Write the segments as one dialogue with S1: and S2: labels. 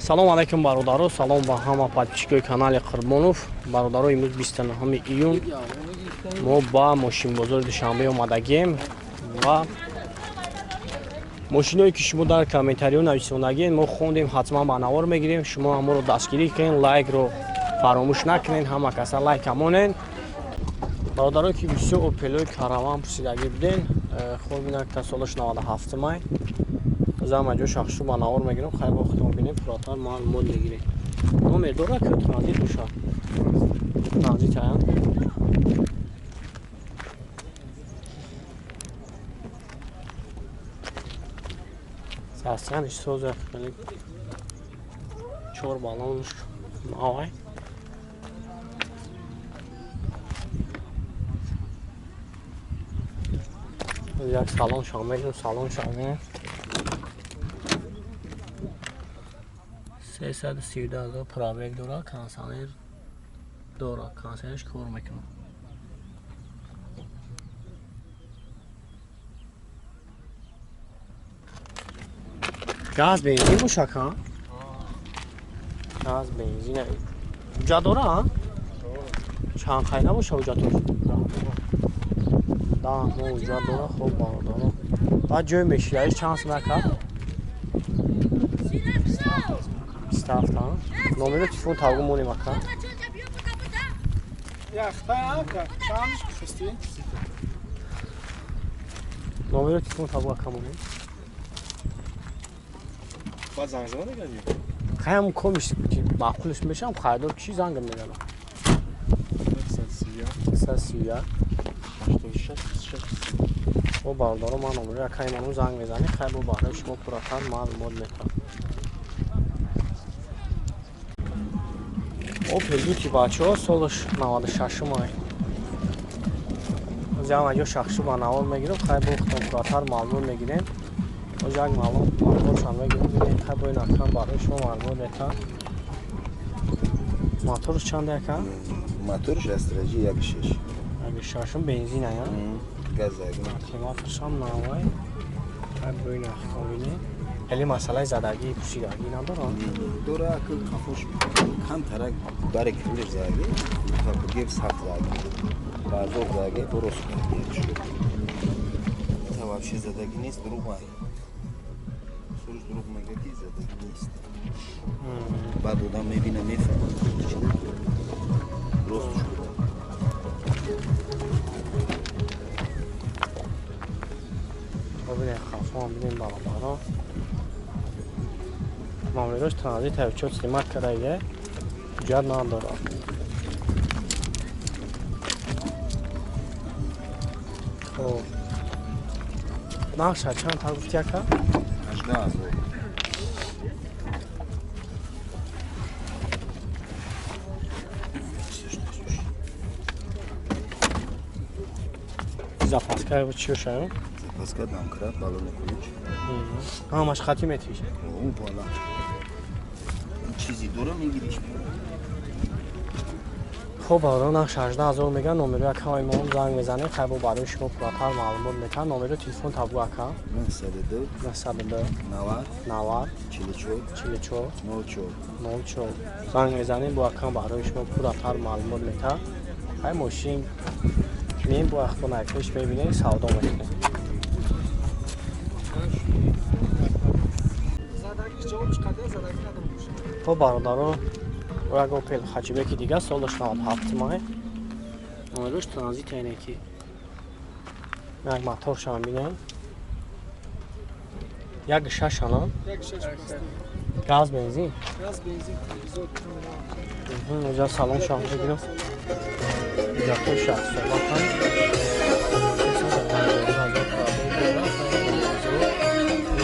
S1: Салом алейкум, бародаро, салом ба ҳама подписчикои канали Қурбонов. Бародаро, имрӯз 29 июн мо ба мошинбозори Душанбе омадагием ва мошиное ки шумо дар комментариҳо нависондагием, мо хондем, ҳатман ба навор мегирем. Шумо ҳаморо дастгирӣ кунед, лайкро фаромӯш накунед, ҳама каса лайк амонен. Бародарое ки бисёр Опелои Караван пурсидагӣ буден, хоб, инакта солаш 97 май зама ҷо шахшу ба навор мегирем. Хай, бо худтон бинем, пурратар маълумот мегирем. Номер дора ки транзит боша? Транзит ая. Сасяниш соза, хеле чор баллонш навай. Як салон шам мегирем, салон шам мегирем. 332 000 пробег дора, кондиционер дора, кондиционерш кор мекунад. Газ бензин боша ка? Газ бензин. Ҳуҷҷат дора? Чанд қай набоша ҳуҷҷатош? 10 моҳ ҳуҷҷат дора. Хоб, бародаро. Баъд ҷой мешидаиш чанд сум ака? 27. Номеро телефон тавгу монем, ака. Номеро телефон тавгу, ака, монем.
S2: Баъд занг зада мегардӣ?
S1: Хаям комиш ки маъқулш мешам, хайдор чӣ зангам мезанам.
S2: 131
S1: 131
S2: 86 26.
S1: Бо бародаро, ман номеро акаи ману занг мезанем, хай, бо барои шумо пурратар маълумот метавам. Опел Дути, бачаҳо, солаш 96 май. Озиам аҷо шахшу ба навор мегирем, хай, бо худтон пурратар маълумот мегирем. Оз як маълум моторшам мегирем, бинем, хай, бо ин акам барои шумо маълумот метавам. Моторш чанд, ака?
S3: Моторш Астраҷи 1.6.
S1: Аги шашум бензин ая?
S3: Газ ягон.
S1: Климаторшам навай. Хай, бо ин ахтон бинем. Хеле масъалаи задагӣ, пӯшидагӣ надорам.
S3: Дора, акл қафош камтарак бари крылеш заги, гев сахт заги. Баъзор заги, бурос шуд. Та вообще задагӣ нест, дурӯғ май. Сурш дурӯғ мега ки задагӣ нест. Баъд одам мебина, мефаҳмад. Рост шуд.
S1: Бибинем, хафон бинем, бародаро. Номерош транзит ҳавчот снимать кардаига, ҳуҷҷат надорад. Хоб, нархша чанд та гуфти, ака?
S3: 18 000.
S1: Запаска чӣ шаю?
S3: Запаска, домкрат, баллони ключ.
S1: Ҳамаш хати метиш?
S3: О, бала. Чизи дора, мегириш.
S1: Хоб, бародаро, нарх 18 000 меган. Номеро акаи мо занг мезанем, хай, бо барои шумо пурратар маълумот метавам. Номеро телефон табгу, ака.
S3: 902
S1: 902
S3: 90
S1: 90
S3: 44
S1: 44
S3: 04.
S1: 04. Занг мезанем, бо акам барои шумо пурратар маълумот метавам. Хай, мошин меем, бо ахтон пеш мебинем, савдо мекунем. Хоб, бародаро, як Опел Хэтчбеки дига, солаш 97 май, номерош транзит айне ки. Як моторшам бинем, 1.6 ана, газ бензин. Оҷа салоншам бигирам, ҷаҳои шахсолатан. 350 000 пробег дорад,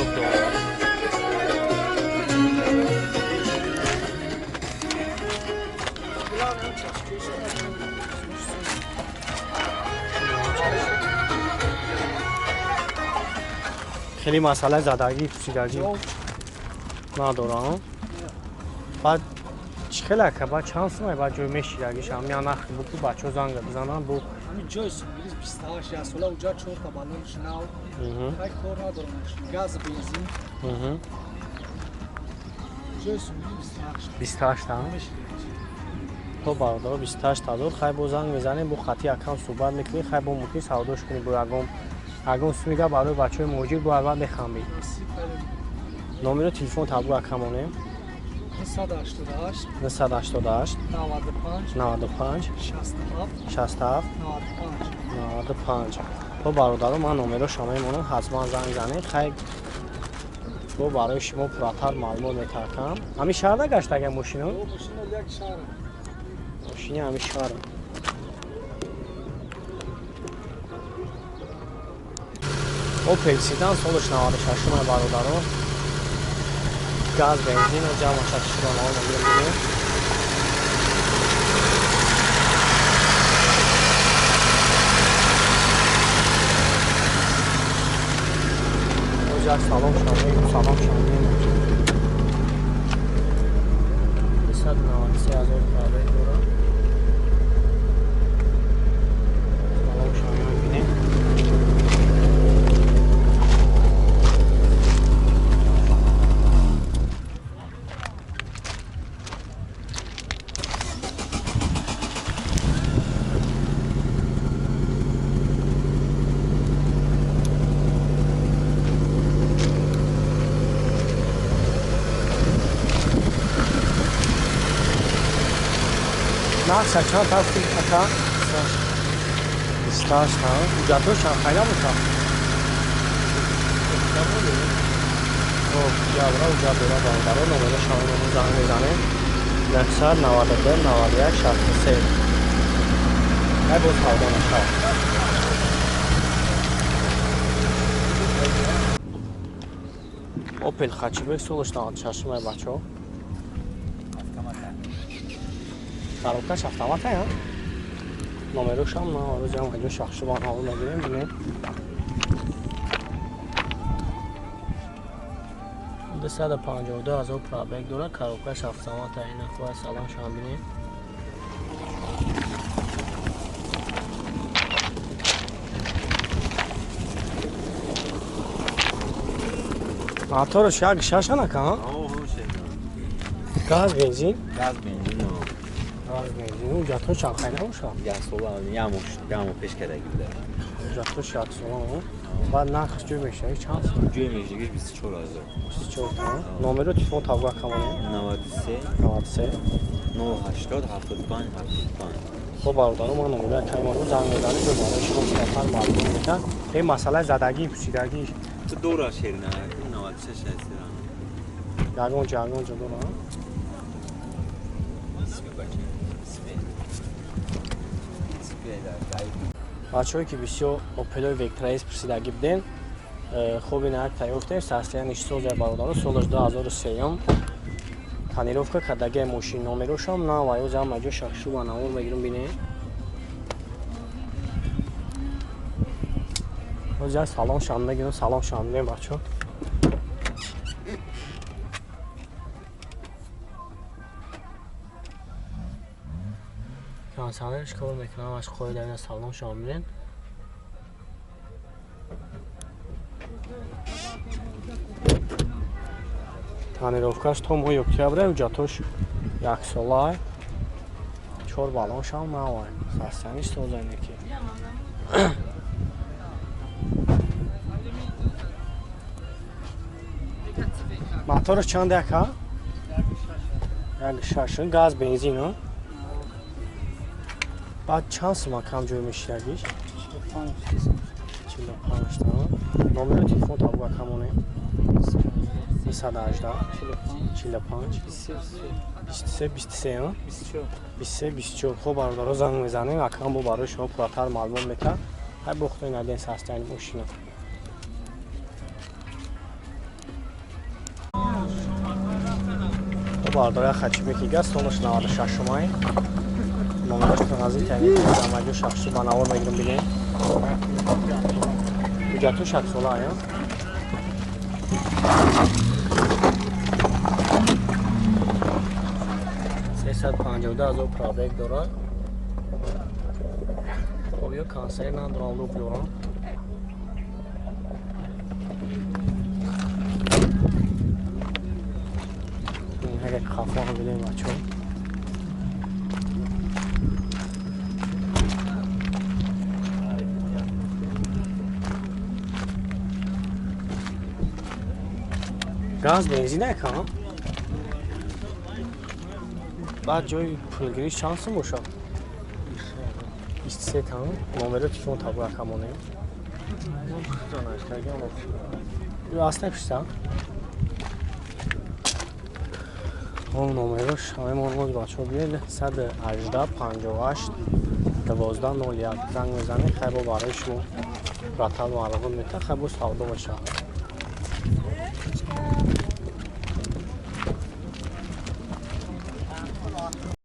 S1: ёб дорад. Хеле масъалаи задагӣ, пӯсидагӣ надорам. Баъд чӣ хеле, ака, баъд чанд сумай, баъд ҷой мешидагиш ҳам я нахи буд ки бачаҳо занг бизананд бу?
S4: Ҳамин ҷои субгирис 28 як сола уҷа чорта баллонш нав. Хай, кор надорам. Газ, бензин.
S1: 28 та. То бародаро 28 ҳазор. Хай бо занг мезанем, бо хати акам суҳбат мекунӣ, хай бо мумкин савдош кунӣ бо ягон сумига барои бачаҳои муҳоҷир бо албат мехамбӣ. Номеро телефон табу акамонем.
S4: 988
S1: 988
S4: 95
S1: 95
S4: 67
S1: 67
S4: 95.
S1: 95. То бародаро ман номеро мемонам, ҳатман занг занед. Хай бо барои шумо пурратар маълумот метаркам. Ҳамин шаҳр нагашт агар мошино?
S4: Мошина як шаҳр.
S1: Мошини ҳамин шаҳр. Опел Седан солаш 96 бародаро. Газ, бензин, ҷамъ шашро мегирем. Оҷак салом шавем, салом шавем. 293 ҳазор пробег дорад. Салом шавем, бинем. Нархша чанд ҳасти ака? 28 та. Ҳуҷҷатҳош чанд хайда боша? Хоб, ябра ҳуҷҷат дора бародаро, номера шавонамон занг мезанем. 992 91 63. Ай боз савдо нашавад. Опел Хачибек солаш 96 май бачаҳо. Коробкаш автомат я? Номерошам на рӯзам ҳаҷо шахши ба ҳаво мегирем, бинем. 252 ҳазор пробег дорад, коробкаш автомат ина хоҳад салон шам бинем. Мотораш як шашанака, ҳа? Газ, бензин?
S3: Газ, бензин.
S1: Газ, бензин. Ҳуҷҷатҳо чанд хайда бошад?
S3: Як сола, як моҳ пеш кардаги буда.
S1: Ҳуҷҷатҳош як сола. Баъд нархш ҷӯй мешавад чанд?
S3: Ҷӯй мешавад 24 ҳазор.
S1: 24 та. Номеро телефон табу акамонем.
S3: 93
S1: 93
S3: 080 75 75.
S1: Хоб бародаро, ман номеро акамонро занг мезанем, ҷо барои шумо пурратар маълумот медиҳам. Ин масъалаи задагӣ, пӯсидагӣ.
S3: Ту дора шерина, 96 ҳастира.
S1: Ягон ҷо, ягон ҷо дора. Бачаҳое ки бисёр Опелои Вектра С пурсидагӣ буден, хоб ина як тайёр кардем, состояние соза бародаро, солаш 2003 тонировка кардагиа мошин, номерошам на ва ё зам маҷо шахшу ба навор мегирам, бинем. Ҳозир салон шам мегирам, салон шам бинем бачаҳо. Кондиционерш кор мекунам, аш қоида ина салон шам бинем. Тонировкаш то моҳи октябр, ҳуҷҷатош яксола, 4 баллоншам навай. Состояние созане ки. Мотораш чанд яка? 1.6 газ, бензин, а? Баъд чанд сума кам ҷой мешиягиш? 45 та. Номеро телефон табу акамонем. 918 45 23 23, а? 23 24. Хоб бародаро занг мезанем, акам бо барои шумо пурратар маълумот метаҳад. Ҳай бохтои наден состояние мошина. Хоб бародаро хачибеки газ солаш 96 май. Номераш транзит яъне шахси ба навор мегирам, бинем. Ҳуҷҷатҳош яксола, ая? 352 ҳазор пробег дорад. Хоб ё консер надорам, лук дорам. Агар қафоро бинем, бачаҳо, газ, бензин ака. Баъд ҷои пулгириш чанд сум бошад? 23 та. Номеро телефон табу рақамонем аст, напишта он номерош ҳамаи бачаҳо биёед, 118 58 12 01 занг мезанед. Хайбо барои шумо братан маълумот метаҳад, хайбо савдо мешавад.